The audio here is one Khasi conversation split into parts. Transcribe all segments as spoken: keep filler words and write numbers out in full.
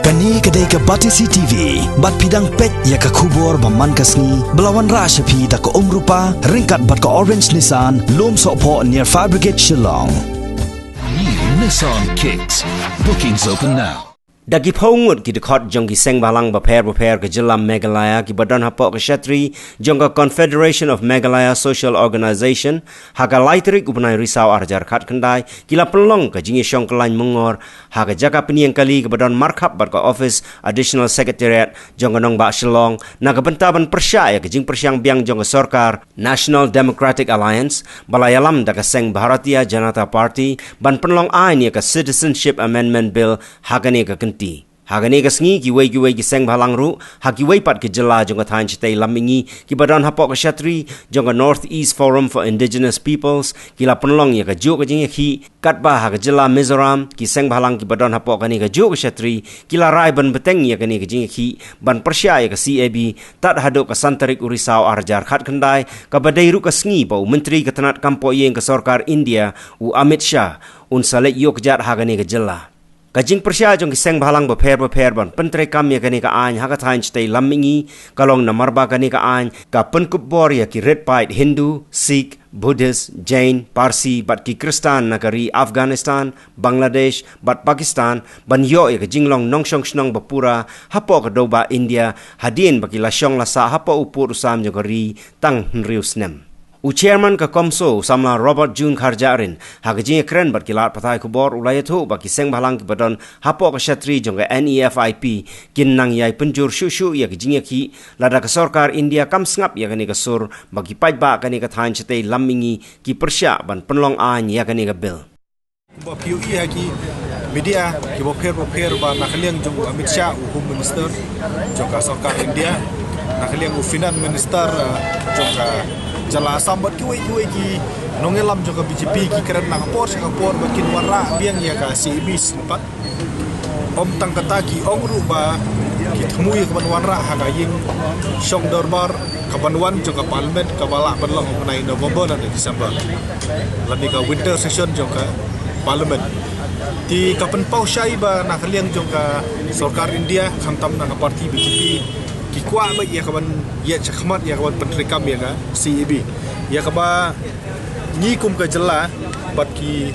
Kane ka dei ka Batesi T V, bad phi dang peit ïa ka khubor ba man ka sngi, ba la wanrah sha phi da ka Umrupa, ryngkat bad ka Orange Nissan, Lumsohphoh near Fire Brigade Shillong. New Nissan Kicks. Bookings open now. Da ki phew ngut ki dkhot jong ki seng bhalang bapher bapher ka jylla Meghalaya kiba don hapoh ka shatri jong ka Confederation of Meghalaya Social Organisation, ha ka lai tarik u bnai Risaw ar hajar khatkhyndai, ki la pynlong ka jingïashong kyllain myngor ha ka jaka pynïeng kali kaba don markhap bad ka office Additional Secretariat jong ka nongbah Shillong, na ka bynta ban pyrshah ïa ka jingpyrshang biang jong ka sorkar National Democratic Alliance, ba la ïalam da ka seng Bharatiya Janata Party, ban pynlong aiñ ïa ka Citizenship Amendment Bill ha kane ka kynti. Ha kane ka sngi kiwei kiwei ki seng bhalang ruh ha kiwei pat ki jylla jong ka thaiñ shatei lam mihngi kiba don hapoh ka shatri jong ka North East Forum for Indigenous Peoples ki la pynlong ïa kajuh ka jingïakhih, katba ha ka jylla Mizoram ki seng bhalang kiba don hapoh kane kajuh ka shatri ki la rai ban bteng ïa kane ka jingïakhih ban pyrshah ïa ka C A B tad haduh ka san tarik u Risaw ar hajar khatkhyndai, kaba dei ruh ka sngi ba u Myntri ka tnad kam poh ïing ka sorkar India, u Amit Shah, un sa leit ïuh kjat ha kane ka jylla. Ka jingpyrshah jong ki seng bhalang bapher bapher ban pyntreikam ïa kane ka aiñ ha ka thaiñ shatei lam mihngi, ka long namar ba kane ka aiñ ka pynkupbor ïa ki rit paid Hindu, Sikh, Buddhist, Jain, Parsi bad ki Khristan na ka ri Afghanistan, Bangladesh bad Pakistan ban ïoh ïa ka jinglong nongshong shnong bapura hapoh ka dewbah India, hadien ba ki la shong la sah hapoh u pud u sam jong ka ri tang hynriew snem. U chairman ka CoMSO, u samla Robert June Kharjahrin, ha ka jingïakren bad ki lad pathai khubor u la ïathuh ba ki seng bhalang kiba don hapoh ka shatri jong ka N E F I P kin nang ïai pynjur shuh shuh ïa ka jingïakhih, lada ka sorkar India kam sngap ïa kane ka sur ba ki paidbah kane ka thaiñ shatei lam mihngi ki pyrshah ban pynlong aiñ ïa kane ka bill. Ba phi ïohi ha ki media kiba pher ba pher ba na ka liang jong u Amit Shah, u Home Minister jong ka sorkar India, na ka liang u Finance Minister, eh, jong ka jylla Assam bad kiwei kiwei ki nongïalam jong ka B J P ki kren na ka por sha ka por ba kin wanrah biang ïa ka C A B shisien pat. Ym tang kata, ki ong ruh ba ki thmu ïa ka ban wanrah ha ka ïing shong dorbar ka ban wan jong ka Parliament kaba lah ban long ha u bnai November lane December, lane ka winter session jong ka Parliament. Te ka pynpaw shai ba na ka liang jong ka sorkar India, khamtam na ka party B J P, ki kwah beit ïa ka ban ïaid shakhmat ïa ka ban pyntreikam ïa ka C A B, ïa kaba ngi kum ka jylla bad ki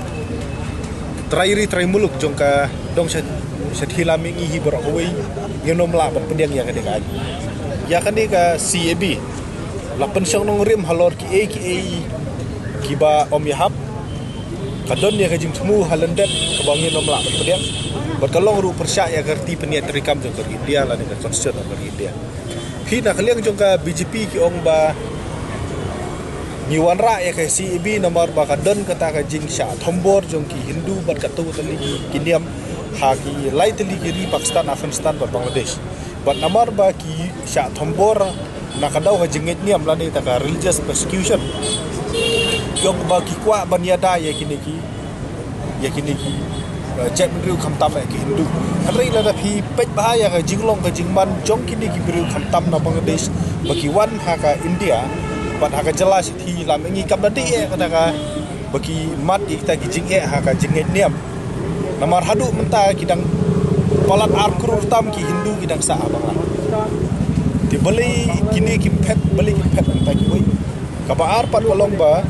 trai ri trai muluk jong ka dong sha, sha thila mihngi hi baroh kawei ngin ym lah ban pdiang ïa kane ka aiñ, ïa kane ka C A B. La pynshong nongrim halor kiei kiei kiba ym ïahap. Ka don ïa ka jingthmu ha lyndet kaba ngin ym lah ban pdiang. Bad ka long ruh pyrshah ïa ka riti pynïaid treikam jong ka ri India lane ka constitution of ka ri India. Phi na ka liang jong ka B J P ki ong ba ngi wanrah ïa ka C A B namar ba ka don kata ka jingshah thombor jong ki Hindu bad kato tylli ki niam ha ki lai tylli ki ri Pakistan, Afghanistan bad Bangladesh. Bad namar ba ki shah thombor na ka daw ka jingngeit niam lane ta ka religious persecution, ki ong ba ki kwah ban ïada ïa kine ki ïa kine ki, eh, jaitbynriew khamtam ïa ki Hindu. Hynrei lada phi peit bha ïa ka jinglong ka jingman jong kine ki briew khamtam na Bangladesh ba ki wan ha ka India bad ha ka jylla shathie lam mihngi, kam da dei eh kata ka ba ki mad ïa kita ki jingeh ha ka jingngeit niam. Namar haduh mynta ki dang palat ar klur tam ki Hindu ki dang sah ha Bangla. Te balei kine kim phet, balei kim phet mynta kiwei? Kaba ar pat ka long ba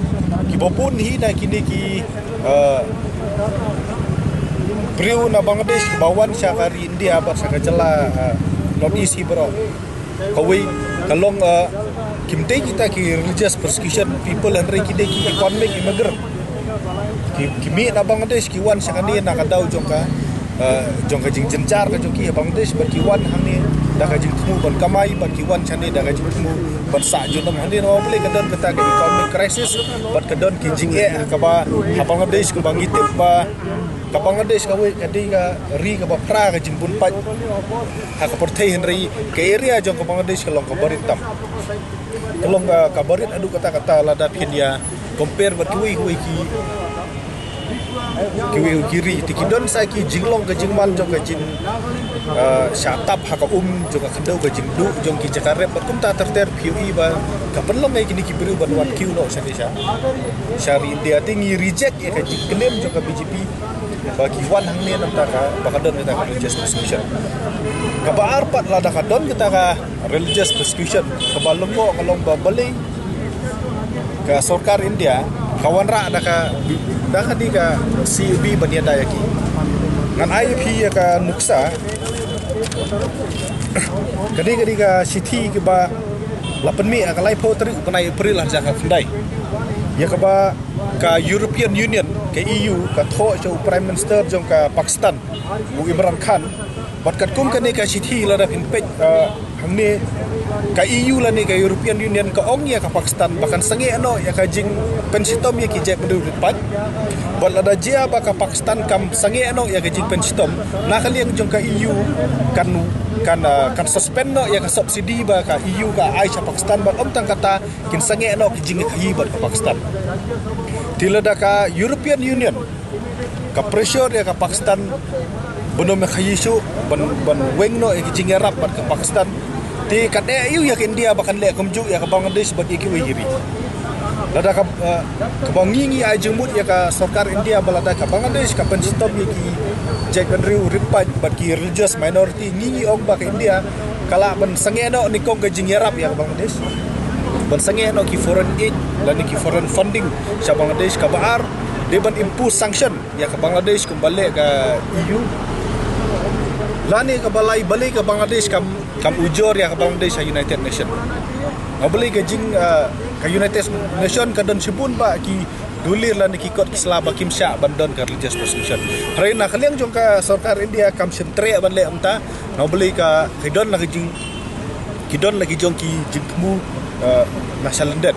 kiba bun hi na kine ki, eh, briew na Bangladesh kiba wan sha ka ri India bad sha ka jylla, eh, North East hi baroh. Kawei ka long, eh, kim dei kita ki religious persecution people, hynrei ki dei ki economic immigrant. Ki, ki mih na Bangladesh ki wan sha kane na ka daw jong ka, eh, jong ka jingjynjar ka jong ki ha Bangladesh, bad ki wan hangne da ka jingthmu ban kamai, bad ki wan sha kane da ka jingthmu ban sah junom hangne. Namar balei? Ka don kata ka economic crisis bad ka don ki jingeh kaba ha Bangladesh kaba ngi tip ba ka Bangladesh kawei ka dei ka ri kaba phra ka jingbun paid ha ka pyrthei, hynrei ka area jong ka Bangladesh ka long kaba rit tam. Ka long, ah, kaba rit haduh katta katta lada phin ïa compare bad kiwei kiwei ki, kiwei kiwei ki ri. Te ki don sa ki jinglong ka jingman jong ka jing, ah, shah tap ha ka um jong ka khyndew, ka jingduh jong ki jaka rep bad kumta ter ter. Phi ïohi ba ka pynlong ïa kine ki briew ban wan kiew noh shane sha, sha ri India. Te ngi reject ïa ka jingclaim jong ka B J P Ba ki wan hangne namar ka ba ka don kata ka religious persecution. Kaba ar pat, lada ka don kata ka religious persecution, kaba long mo ka long ba balei ka sorkar India ka wanrah da ka, da ka dei ka C A B ban ïada ïa ki. Ngan ai ïa phi ïa ka nuksa. Ka dei, ka dei ka shithi kaba la pynmih ha ka laiphew tarik u bnai April ha ka khyndai, ïa kaba ka European Union, ka E U, ka thoh sha u Prime Minister jong ka Pakistan, u Imran Khan. Bad katkum kane ka shithi, lada phin peit, eh, hangne, ka E U lane ka European Union ka ong ïa ka Pakistan ba kan sangeh noh ïa ka jingpynshitom ïa ki jaitbynriew rit paid. Bad lada jia ba ka Pakistan kam sangeh noh ïa ka jingpynshitom, na ka liang jong ka E U kan, kan, eh, kan suspend noh ïa ka subsidy ba ka E U ka ai sha Pakistan, bad ym tang kata, kin sangeh noh ki jingïakhaïi bad ka Pakistan. Te lada ka European Union ka pressure ïa ka Pakistan ban ym ïakhaïi shuh, ban, ban weng noh ïa ki jingïarap bad ka Pakistan, te kan eh aïu ïa ka India ba kan leh kumjuh ïa ka Bangladesh bad ïa kiwei ki ri? Lada ka, eh, kaba ngi, ngi ai jingmut ïa ka sorkar India ba lada ka Bangladesh ka pynshitom ïa ki jaitbynriew rit paid bad ki religious minority, ngi, ngi ong ba ka India ka lah ban sangeh noh nyngkong ka jingïarap ïa ka Bangladesh, ban sangeh noh ki foreign aid lane ki foreign funding sha Bangladesh. Kaba ar, dei ban impose sanction ïa ka Bangladesh kumba leh ka E U. Lane kaba lai, balei ka Bangladesh kam, kam ujor ïa ka Bangladesh ha United Nation? Nga, balei ka jing, ah, ka United Nation ka don shibun bah ki dulir lane ki kot ki sla ba kim shah ban don ka religious persecution. Hynrei na ka liang jong ka sorkar India kam shym treh ban leh kumta. Nga, balei ka, ka don la ka jing, ki don la ki jong ki jingthmu, ah, na shalyndet.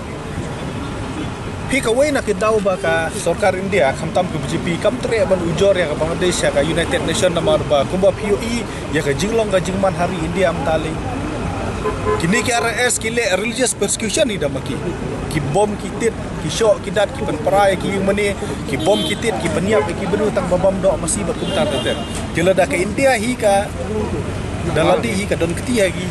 Phi, kawei na ki daw ba ka sorkar India, khamtam ka B J P, kam treh ban ujor ïa ka Bangladesh ha ka United Nation namar ba kumba phi ïohi ïa ka jinglong ka jingman ha ri India mynta lei, kine ki R S S ki leh religious persecution hi da ma ki. Ki bom ki tit, ki shoh ki dat, ki pynpra ïa ki ïing mane, ki bom ki tit, ki pynïap ïa ki briew tang ba bam doh masi bad kumta ter ter. Te lada ka India hi ka, da lade hi ka don kti ha ki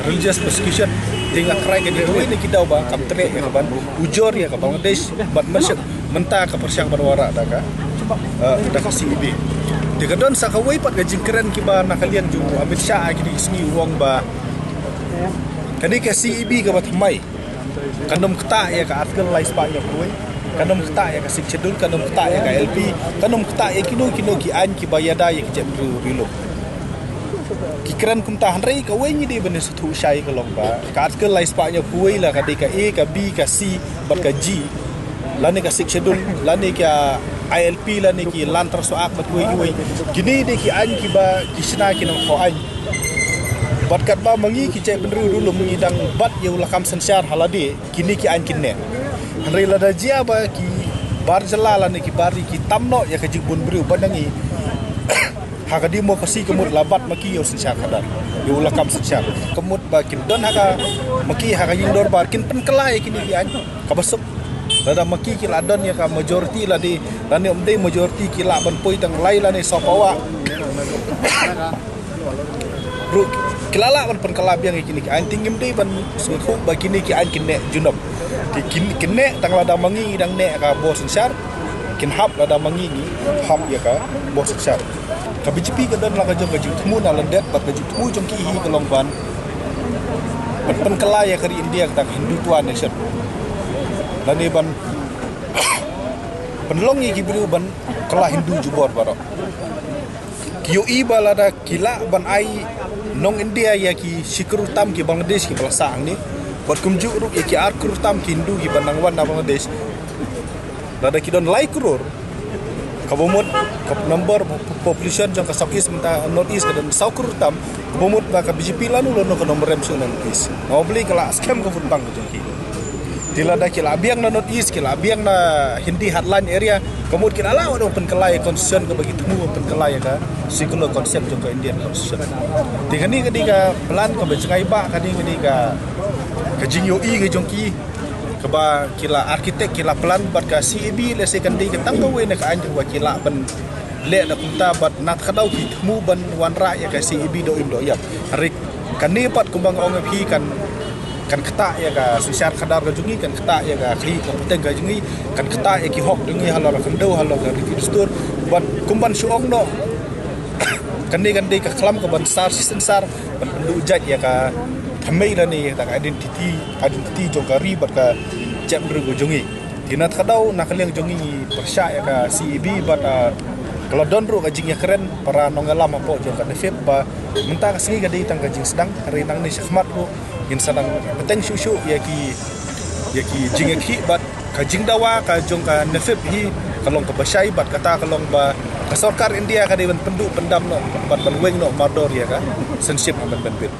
religious persecution, te nga kyrpad ka dei kawei na ki daw ba kam treh ïa ka ban ujor ïa ka Bangladesh bad mynshwa mynta ka pyrshang ban wanrah da ka, eh, da ka C A B. Te ka don sa kawei pat ka jingkren kiba na ka liang jong u Amit Shah ha kine ki sngi, u ong ba kane ka C A B kaba thymmai kan ym ktah ïa ka Article lai spah hynñiew phew wei, kan ym ktah ïa ka Sixth Schedule, kan ym ktah ïa ka I L P, kan ym ktah ïa kino kino ki aiñ kiba ïada ïa ki jaitbynriew rilum. Ki kren kumta, hynrei kawei ngi dei ban sngewthuh shai ka long ba ka Article lai spah hynñiew phew wei, la ka dei ka A, ka B, ka C bad ka G, lane ka Sixth Schedule, lane ka I L P, lane ki Land Transfer Act bad kiwei kiwei, kine dei ki aiñ kiba ki shna ki nongthaw aiñ. Bad katba ma ngi ki jaitbynriew rilum ngi dang bat ïa u lakam synshar ha lade, kine ki aiñ kin neh. Hynrei lada jia ba ki bar jylla lane ki bar ri ki tam noh ïa ka jingbun briew bad na ngi, ha ka democracy ka mut la bat ma ki ïa u synshar khadar, ïa u lakam synshar. Ka mut ba kin don ha ka, ma ki ha ka ïing dorbar kin pynkylla ïa kine ki aiñ. Kaba suk, lada ma ki ki la don ïa ka majority lade, lane ym dei majority, ki lah ban poi tang lai lane saw pawa ruh, ki la lah ban pynkylla biang ïa kine ki aiñ. Te ngim dei ban sngewthuh ba kine ki aiñ kin neh junom. Ki, kin, kin neh tang lada ma ngi ngi dang neh ha ka bor synshar, kin hap lada ma ngi ngi hap ïa ka bor synshar. Ka B J P ka don la ka jong ka jingthmu na lyndet bad ka jingthmu jong ki hi ka long ban, ban pynkylla ïa ka ri India kata ka Hindutva nation, lane ban pynlong ïa ki briew ban kylla Hindu jubor baroh. Ki ïohi ba lada ki lah ban ai nong India ïa ki shi klur tam ki Bangladesh kiba la sah hangne, bad kumjuh ruh ïa ki ar klur tam ki Hindu kiba nang wan na Bangladesh. Lada ki don lai klur, kaba mut ka number population jong ka South East mynta, North East ka don saw klur tam, kaba mut ba ka B J P lano lano kan ym rem shuh na North East. Namar balei? Ka la skhem ka vote bank ka jong ki. Te lada ki la biang na North East, ki la biang na Hindi heartland area, ka mut ki la lah ban pynkylla ïa constitution kaba ki thmu ban pynkylla ïa ka secular concept jong ka Indian constitution. Te kane ka dei ka plan kaba jngai ba, kane ka dei ka, ka jingïohi ka jong ki, kaba ki la architect, ki la plan bad ka C A B lehse kan dei ka tang kawei na ka aiñ kaba ki lah ban leh da kumta bad na kata ka daw ki thmu ban wanrah ïa ka C A B doh im doh ïap. Hynrei kane pat kumba nga ong ïa phi kan, kan ktah ïa ka synshar khadar ka jong ngi, kan ktah ïa ka khaïi ka pateng ka jong ngi, kan ktah ïa ki hok jong ngi halor ka khyndew, halor ka riti dustur. Bad kum ban shu ong noh, kane kan dei ka khlam ka ban sar shi sensar ban pynduh jait ïa ka thymmei lane ïa ka identity, identity jong ka ri bad ka jaitbynriew jong ngi. Te na kata ka daw na ka liang jong ngi pyrshah ïa ka C A B bad, ah, ka la don ruh ka jingïakren para nongïalam hapoh jong ka NEFIP ba mynta ka sngi ka dei tang ka jingsdang, hynrei nangne shakhmat ruh ngin sa dang bteng shuh shuh ïa ki, ïa ki jingïakhih bad ka jingdawa ka jong ka NEFIP hi ka long kaba shai bad kata ka long ba ka sorkar India ka dei ban pynduh pyndam noh bad ban weng noh mardor ïa ka censorship ha ban ban bit.